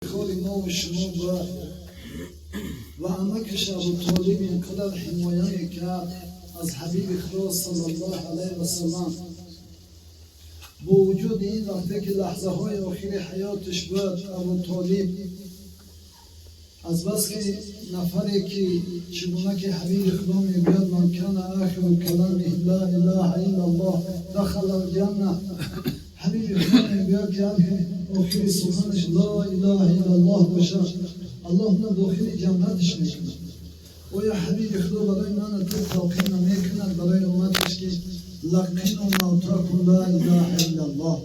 Ифтихори мо ва шумо буд ва амакаш Абутолиб инқадар ҳимоя мекард аз ҳабиби Худо саллаллоҳу алайҳи васаллам. Бо вуҷуди ин, вақте ки лаҳзаҳои охири ҳаёташ буд, Абутолиб азбаски нафаре ки, чӣ гуна ки ҳабиби Худо мегӯяд: "من كان آخر كلامه لا إله إلا الله دخل الجنة". Ҳабиби Худо мегӯяд ки охири суханаш ла илаҳа иллаллоҳ бошад, Аллоҳ на дохили ҷаннаташ мекунад. Оё ҳабиби Худо барои мана ту талқин намекунад, барои умматаш, ки لقنوا موتاكم لا إله إلا الله?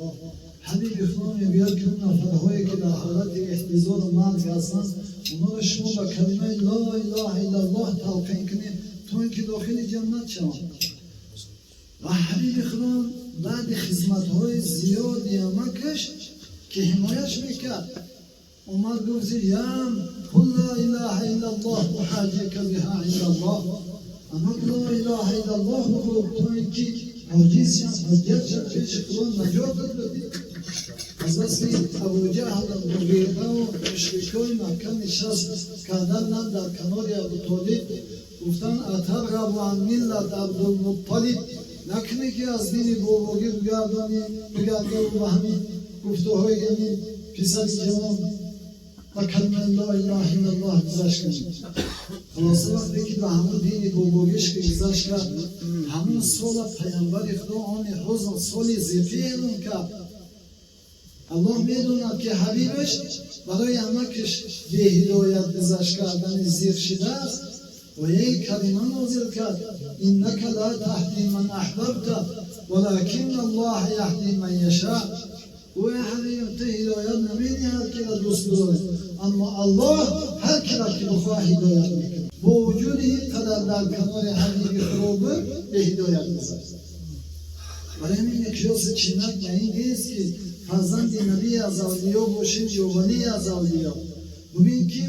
Ҳабиби Худо мегӯяд ки он нафарҳое ки дар ҳолати эҳтизору марг ҳастанд, онҳоро шумо ба калимаи ла илаҳа иллаллоҳ талқин кунед, то ин ки дохили ҷаннат шаванд. Ва ҳабиби Худо баъди хизматҳои зиёди амакаш, ки ҳимояш мекард, омад, гуфт: "يا عم، قل لا إله إلا الله أحاج لك بها عند الله". Амак, ла илаҳа иллаллоҳ бигӯ, то ин ки ҳоҷиз шам, ҳуҷҷат шам, пеши Худо наҷотат бидӣ. Аз баски Абуҷаҳл, Муғираву мушрикои Макка нишаст кардан дар канори Абутолиб, гуфтанд: "أترغب عن ملة عبد المطلب?" Накунӣ ки аз дини бобогӣ бигардонӣ, бигардову ба ҳамин гуфтаҳои ҳамин писари ҷавон ба калимаи ла илаҳа иллаллоҳ гузашт кунӣ? Хулоса, вақте ки ба ҳамун дини бобогиш ки гузашт кард, ҳамун сола паямбари Худо оми ҳузн, соли зиқӣ эълон кард. Аллоҳ медонад, ки ҳабибаш барои амакаш беҳидоят гузашт кардани зиқ шидааст ва як калима нозил кард: "إنك لا تهدي من أحببت ولكن الله يهدي من يشاء". Ӯ, ҳабиб, ту ҳидоят намедиҳад, кира дӯст бидоред, аммо Аллоҳ ҳар кира ки бихоҳ, ҳидоят мекунад. Бо вуҷуди ин қадар дар канори ҳабиби Худо буд, бе ҳидоят гузашт. Барои ҳамин миқёси чинат ба ин нест, ки фарзанди набӣ аз авлиё бошем ё валӣ аз авлиё. Бубин, ки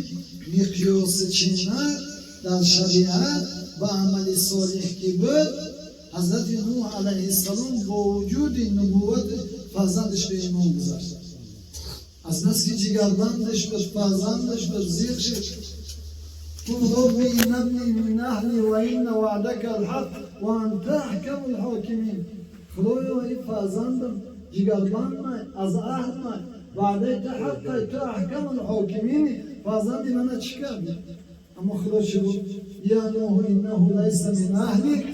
миқёси чинат дар шариат ба амали солеҳ ки буд. Ҳазрати Нуҳ алайҳиссалом бо вуҷуди нубувват фарзандаш бе имон гузашт. Аз бас ки ҷигарбандаш буд, фарзандаш буд, зиқ шуд, гуфт: "رب إن ابني من أهلي وإن وعدك الحق وأنت أحكم الحاكمين". Худоё, ин фарзандам ҷигарбандмай, аз аҳлмай, ваъдаи ту ҳаққай, ту аҳкамул ҳокимини, фарзанди мана чӣ кардӣ? Аммо Худо чӣ гуфт? "يا نوح إنه ليس من أهلك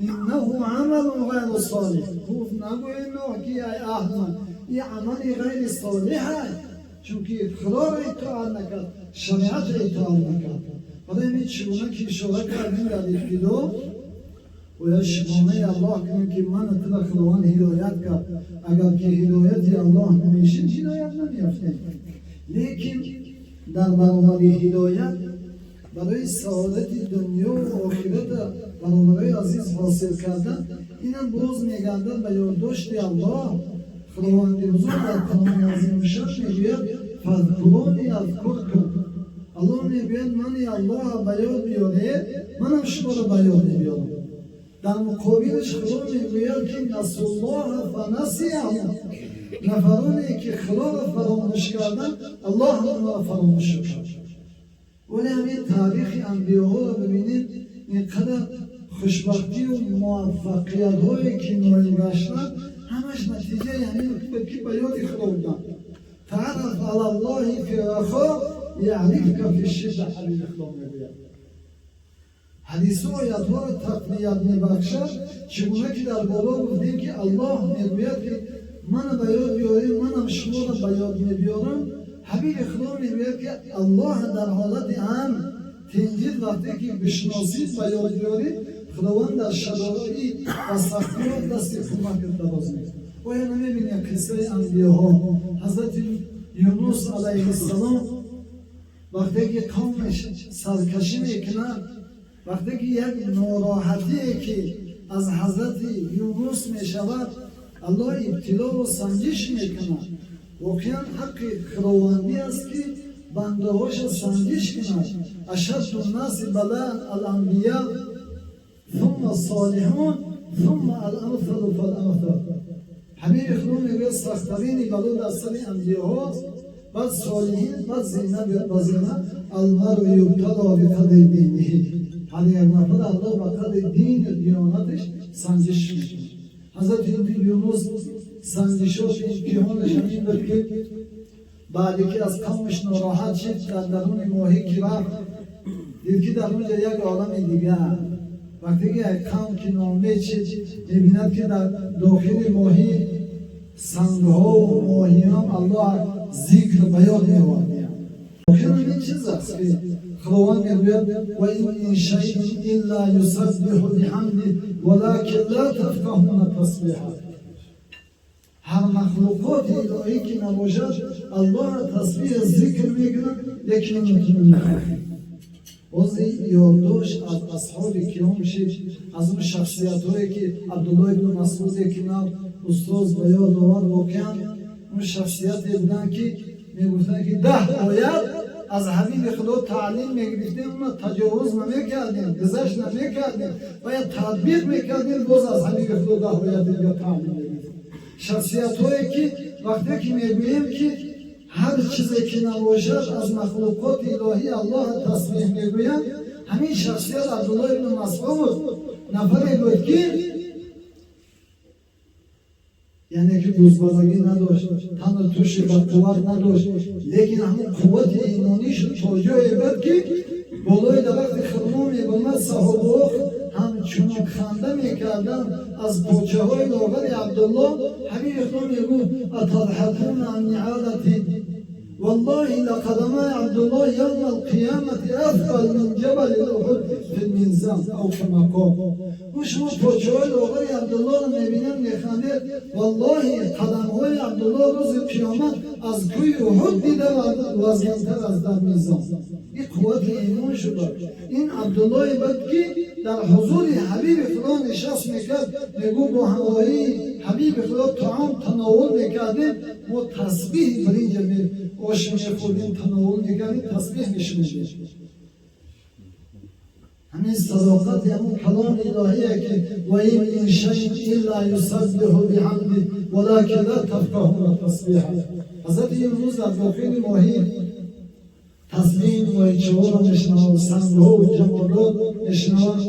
إنه عمل غير صالح". Гуфт: нагӯи, Нуҳ, ки ай аҳлмай, ин амали ғайри солиҳай, чунки Худоро итоат накард, шариатро итоат накард. Барои ҳамин, чӣ гуна ки ишора кардем дар ибтидо, бояд шукронаи Аллоҳ кунем, ки мана тура Худованд ҳидоят кард. Агар ки ҳидояти Аллоҳ намешид, ҳидоят намеёфтем. Лекин дар баробари ҳидоят барои саодати дунёву охирата, бародарои азиз, ҳосил кардан, инам боз мегардад ба ёддошти Аллоҳ. Худованди бузург дар Қуръони азимушшон мегӯяд: "فاذكروني أذكركم". Аллоҳ мегӯяд: мани Аллоҳа ба ёд биёред, манам шуморо ба ёд мебиёрам. Дар муқобилаш Худо мегӯяд, ки "نسوا الله فنسيهم". Нафароне ки Худоро фаромӯш карданд, Аллоҳ онҳоро фаромӯш кард. Вале ҳамин таърихи анбиёҳоро бибинед, инқадар хушбахтию муваффақиятҳое ки ноил гаштанд, ҳамаш натиҷаи ҳамин буд, ки ба ёди Худо буданд. "تعرف على الله في الرخاء يعرفك في الشدة". Ҳабиби Худо мегӯяд, ҳадису оятҳоро тақвият мебахшад. Чӣ гуна ки дар боло гуфтем, ки Аллоҳ мегӯяд, ки мана ба ёд биёрем, манам шуморо ба ёд мебиёрам. Ҳабиби Худо мегӯяд, ки Аллоҳ дар ҳолати амн, тинҷид, вақте ки бишносид, ба ёд биёред, Худованд дар шароит ва сахтиҳо дасти кӯмакат дароз мекунад. Оя намебинед қиссаи анбиёҳо? Ҳазрати Юнус алайҳиссалом вақте ки қавмаш саркашӣ мекунад, вақте ки як нороҳатие ки аз ҳазрати Юнус мешавад, Аллоҳ ибтилову санҷиш мекунад. Воқеан, ҳаққи худовандӣ аст, ки бандаҳоша санҷиш кунад. "أشد الناس بلاء الأنبياء ثم الصالحون ثم الأمثل فالأمثل". Ҳабиби Худо мегӯяд, сахттарини бало дар сари анбиёҳост. بعد صالحین، بعد زینه با زینه. المرء یبتلا بقدر دینه. هر یک نفر الله به قدر دین و دیانتش سنجش میکنه. حضرت یونس سنجشاش امتحانش همین بود که بعدی که از قومش ناراحت شد، در درون ماهی که رفت دید که در اونجا یک عالم دیگه. وقتی که یک قوم که ناامید شد، میبیند که در داخل ماهی سنگها و ماهیان الله ذکر بیان می‌آورد. آخر این چیز است که خداوند میگوید و این من شیء الا یسبح بحمده ولکن لا تفقهون تسبیحه. هر مخلوقات الهی که نباشد الله تسبیح ذکر میکنه، لیکن نمیتونه. باز یادداشت از اصحاب کرام شد، از اون شخصیت هایی که عبدالله ابن مسعود که نه استاد به یاد آورد، واقعا اون شخصیتی بودن که میگفتن که 10 آیت از حبیب خدا تعلیم میگرفتیم، اونو تجاوز نمیکردیم، گذشت نمیکردیم، باید تطبیق میکردیم، باز از حبیب خدا 10 آیت دیگه تعلیم میگرفتیم. شخصیت هایی که وقتی که میگوییم که هر چیزی که نباشد از مخلوقات الهی الله تسبیح میگویند، همین شخصیت عبدالله ابن مسعود نفری بود که یعنی که روزبالگی نداشت، تن و توش با قوت نداشت، لیکن همون قوت ایمانیش تا جایی بود که بالای درخت خرما میبرمد، صحابه همچنان خنده میکردن از پاچه های لاغر عبدالله. همین اقدام میگو اتضحکون عن نعالتی والله لقدما عبدالله یوم القیامة اثقل من جبل احد فی الميزان او کما قال. و شما پاچه های لاغر عبدالله رو میبینن میخنده، والله قدم های عبدالله روز قیامت از کوی احد دیده وزنتر از در میزان. این قوت ایمان شده. این عبدالله بود که در حضور حبیب خدا نشست میکرد، میگو با همراهی حبیب خدا طعام تناول میکردیم، ما تسبیح برینج می آش میخوردیم، تناول میکردیم، تسبیح میشنیدیم. همین صداقت همون کلام الهیه که و این من شیء الا یسبح بحمده ولکن لا تفقهون تسبیحه. حضرت یونس در داخل ماهی تسبیح ماهیچه‌ها رو میشنوند، سنگ‌ها و جمادات میشنوند.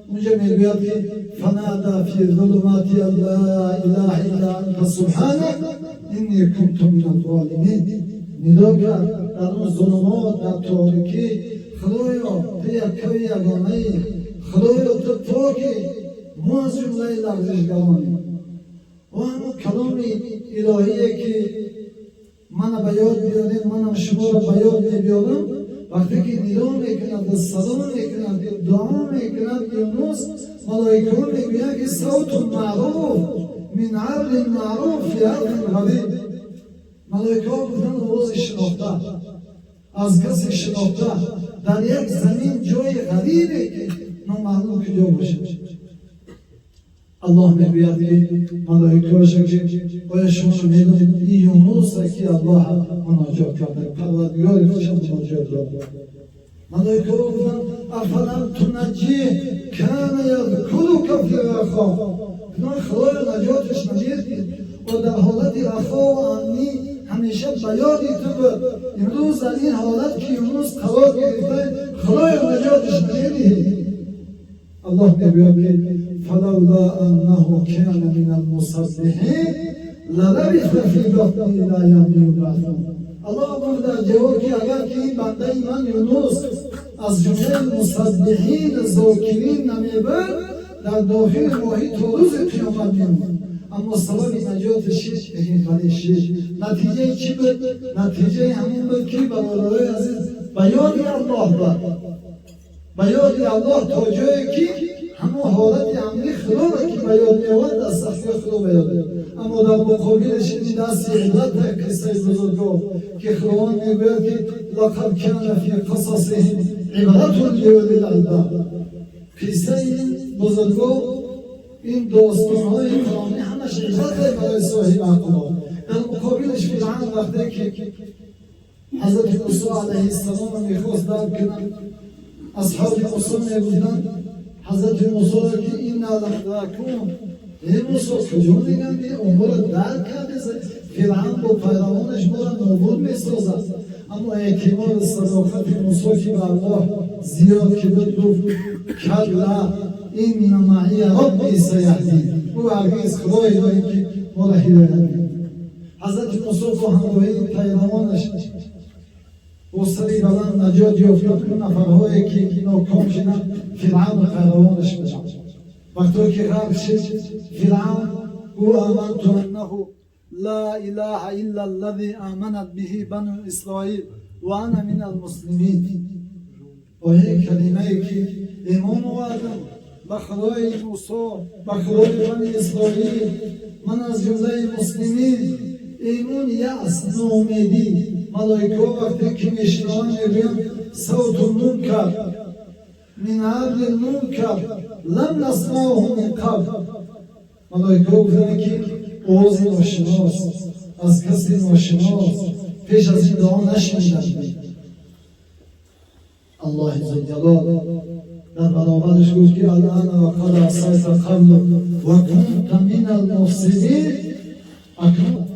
اونجا میگوید که فنادى فی الظلمات ان لا اله الا انت سبحانك انی کنت من الظالمین. ندا کرد در اون ظلمات، در تاریکی، خدایا تو یکای یگانه‌ای، خدایا تو پاکی، ما از جمله لغزشگرانیم. و همون کلام الهیه که من به یاد بیاریم، منم شما رو به یاد میبیارم. وقتی که ندا میکند و صدا میکند، دعا میکند یونس، ملائکه ها میگویند که صوت معروف من عبد معروف فی ارض غریب. ملائکه ها گفتن آواز شناخته از کسی شناخته در یک زمین جای غریبی که نامعلوم کجا باشه. الله میگوید که ملائکه هاش که آیا شما میدونید این یونس که الله مناجات کرده، پروردگار خودش مناجات کرده. ملائکه ها گفتن افلم تنجیه کان یذکرک فی رخا. گفتن خدای نجاتش نمیدید و در حالت رخا و امنی همیشه به یادی تو بود. امروز در این حالت که یونس قرار گرفته خدای نجاتش نمیدهی. الله میگوید که فلولا انه کان من المسبحین للبث فی بطنه الی یوم یبعثون. الله گفت در جواب که اگر که این بنده من یونس از جمله مسبحین ذاکرین نمیبود، در داخل ماهی تا روز قیامت میموند. اما سبب نجات شد این خالی شد. نتیجه چی بود؟ نتیجه همون بود که برادرای عزیز بیان الله بود، بیان الله تا جایی که همون حالت عملی خدا را که بیان می‌آورد از سختی خدا بیان می‌آورد. اما در مقابلش این دست عبرت قصه بزرگا که خداوند میگوید که لقد کان فی قصصهم عبرت لأولی الالباب. قصه این بزرگا، این داستان‌های قرآنی همش عبرت برای صاحب عقل. در مقابلش فرعون وقتی که حضرت موسی علیه السلام میخواست درک کنند، اصحاب موسی میگفتند حضرت موسی که اینا لمدرکون، ای موسی کجا میگن؟ این امور رو درک کرده، Фиръавн бо пайравонаш моро нобуд месозад. Аммо эътимоду садоқати Мусо, ки ба Аллоҳ зиёд ки буд, гуфт: «Калла, инна маъия робби саяҳдин». Ӯ ҳаргиз, Худое дорем, ки моро ҳидоят мекунад. Ҳазрати Мусо бо ҳамроҳии пайравонаш бо сари баланд наҷот ёфтанд. Он нафарҳое ки ноком шуданд, Фиръавну пайравонаш буданд. Вақтое ки ғарқ шид Фиръавн, гу: «Аманту аннаҳу ла илаҳа илла аллази аманат биҳи бану Исроил ва ана мин алмуслимин». Ояи калимае ки имон овардам ба Худои Мусо, ба Худои Бани Исроил, ман аз ҷумлаи муслимин. Имон яъс, ноумедӣ. Малоикаҳо вақте ки мешунаванд, мегӯянд: «Савту мункар мин абди мункар лам насмаъҳу мин қабл». Малоикаҳо гуфтанд, ки овози ношинос аз каси ношинос, пеш аз ин дуо нашуниданд. Аллоҳи зулҷалол дар баробараш гуфт, ки «Алъана ва қад асайта қаблу ва кунта мин алмуфсидин». Акнун